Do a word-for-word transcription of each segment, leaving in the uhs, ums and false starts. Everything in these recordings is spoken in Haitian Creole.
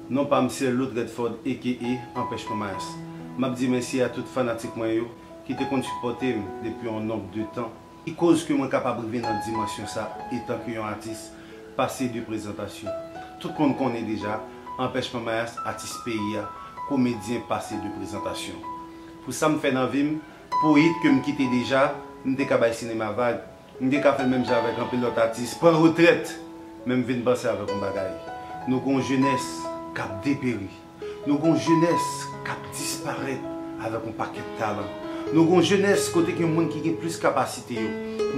Non pa m se Loot Redford aka Anpèch Manmayas. M ap di mèsi a tout fanatik mwen yo ki te konn sipòte m depi yon nonb de tan, ki koz ke mwen kapab rive nan dimansyon sa etan ke yon atis pase de prezantasyon. Tout moun konnen deja, Anpèch Manmayas, atis peyi a, komedyen pase de prezantasyon. Pou sa m fè nan vi m, pou hit ke m kite deja, m te ka bay sinema vag, m te ka fè l menm jan avèk anpil lòt atis, pran retrèt, men m vin panse avèk yon bagay. Nou gon jenès k ap deperi. Nou gon jenès k ap disparèt avèk yon pakèt talan. Nou gon jenès kote gen moun ki gen plis kapasite yo,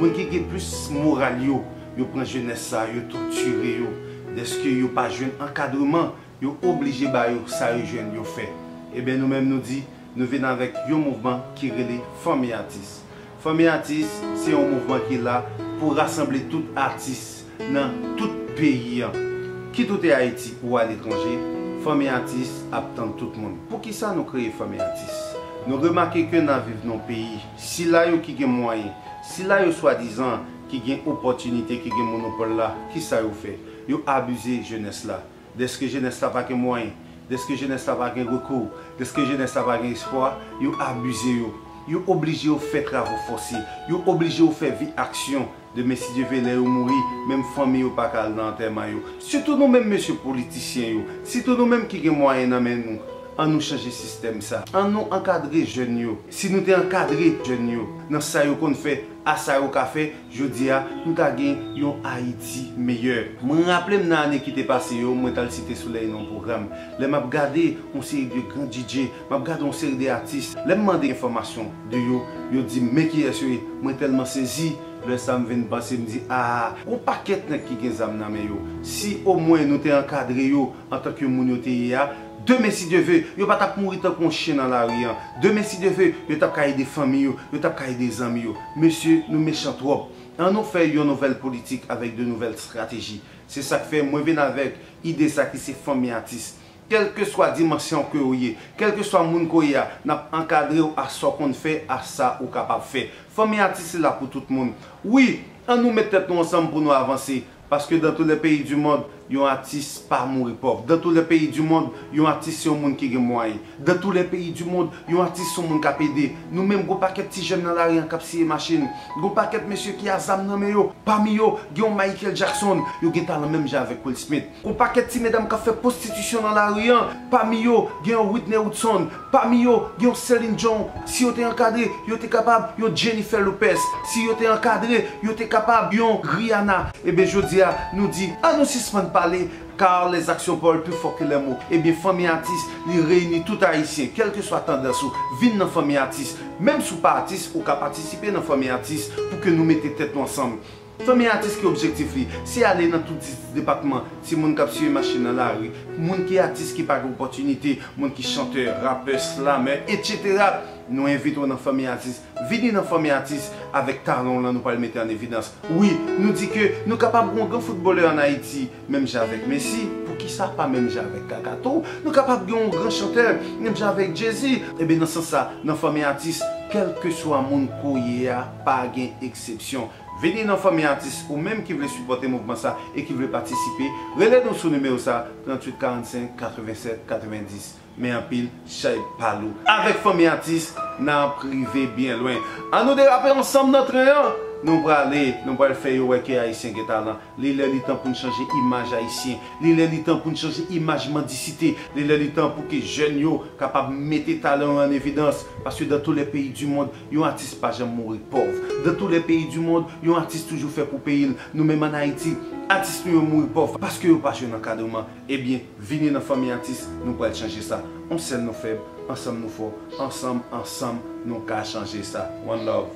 moun ki gen plis moral yo, yo pran jenès sa, yo tòtire yo, dèske yo pa jwenn ankadreman, yo oblije ba yo sa yo jwenn yo fè. Ebyen nou menm nou di, nou vin avèk yon mouvman ki rele Fanmi Atis. Fanmi Atis se yon mouvman ki la pou rasanble tout atis nan tout peyi an. Kit ou te Ayiti ou aletranje, Fanmi Atis ap tann tout moun. Poukisa nou kreye Fanmi Atis? Nou remake ke n a viv nan peyi, sila yo ki gen mwayen, sila yo swadizan ki gen opòtinite, ki gen monopòl la, kisa yo fè? Yo abize jenès la. Dèske jenès la pa gen mwayen, dèske jenès la pa gen rekou, dèske jenès la pa gen espwa, yo abize yo. Yo oblije yo fè travo fòse, yo oblije yo fè vi aksyon. Demen si Dye vle, lè yo mouri, menm fanmi yo pa ka al nan antèman yo. Sitou nou menm mesye politisyen yo, sitou nou menm ki gen mwayen nan men nou, annou chanje sistèm sa. Annou ankadre jèn yo. Si nou te ankadre jèn yo nan sa yo konn fè, a sa yo ka fè, jodi a, nou ta gen yon Ayiti meyè. Mwen raple m nan ane ki te pase yo, mwen t al site solèy nan yon pwogram. Lè m ap gade yon seri de gran D J, m ap gade yon seri de atis, lè m mande enfòmasyon de yo, yo di m men kiyès yo ye. Mwen tèlman sezi, lè sa m vin panse, m di, a, gon pakèt nèg ki gen zam nan men yo. Si omwen nou te ankadre yo antanke moun yo te ye a, demen si Dye vle, yo pa t ap mouri tankou yon chen nan lari an. Demen si Dye vle, yo t ap ka ede fanmi yo, yo t ap ka ede zanmi yo. Mesye, nou mechan twòp. Annou fè yon nouvèl politik avèk de nouvèl estrateji. Se sa k fè mwen vin avèk ide sa ki se Fanmi Atis. Kèlkeswa dimansyon ke w ye, kèlkeswa moun ke w ye a, n ap ankadre w a sa w konn fè, a sa ou kapab fè. Fanmi Atis se la pou tout moun. Wi, annou met tèt nou ansanm pou nou avanse. Paske dans tous les pays du monde, yon atis pa mouri pòv. Dans tous les pays du monde, yon atis se yon moun ki gen mwayen. Dans tous les pays du monde, yon atis se yon moun k ap ede. Nou menm, gon pakèt ti jèn nan lari an k ap siye machin. Gon pakèt mesye ki a zam nan men yo. Pami yo, gen yon Michael Jackson. Yo gen talan menm jan avèk Will Smith. Gon pakèt ti medam k ap fè pwostitisyon nan lari an. Pami yo, gen yon Whitney Houston. Pami yo, gen yon Celine Dion. Si yo te ankadre, yo te kapab yon Jennifer Lopez. Si yo te ankadre, yo te kapab yon Rihanna. Ebyen, jodi a, nou di, annou sispann pale, car les actions parlent plus fort que les mots. Ebyen, Fanmi Atis, li reyini tout Ayisyen, kèlkeswa tandans ou, vin nan Fanmi Atis. Menm si w pa atis, ou ka patisipe nan Fanmi Atis pou ke nou mete tèt nou ansanm. Fanmi Atis ki objektif li, se ale nan tout dis depatman, timoun k ap siye machin nan lari, moun ki atis ki pa gen opòtinite, moun ki chantè, rapè, slamè, etsetera. Nou envite w nan Fanmi Atis. Vini nan Fanmi Atis, avèk talan w lan nou pral mete an evidans. Wi, nou di ke nou kapab gen yon gran foutbolè ann Ayiti, menm jan avèk Messi, poukisa pa menm jan avèk Kaka tou? Nou kapab gen yon gran chantè, menm jan avèk Jay-Z. Ebyen, nan sans sa, nan Fanmi Atis, kèlkeswa moun ke w ye a, pa gen eksepsyon. Vini nan Fanmi Atis, ou menm ki vle sipòte mouvman sa e ki vle patisipe, rele nou sou nimewo sa, tranntuit karannsenk katrevennsèt katrevendis. Men anpil chay pa lou. Avèk Fanmi Atis, n ap rive byen lwen. Annou derape ansanm nan tren an. Nou prale, nou pral fè yo wè ke Ayisyen gen talan. Li lè li tan pou n chanje imaj Ayisyen. Li lè li tan pou n chanje imaj mandisite. Li lè li tan pou ke jèn yo kapab mete talan yo an evidans. Paske dans tous les pays du monde, yon atis pa janm mouri pòv. Dans tous les pays du monde, yon atis toujou fè pou peyi l. Nou menm ann Ayiti, atis nou yo mouri pòv paske yo pa jwenn ankadreman. Ebyen, vini nan Fanmi Atis, nou pral chanje sa. On sèl nou fèb, ansanm nou fò, ansanm, ansanm, nou ka chanje sa. One love.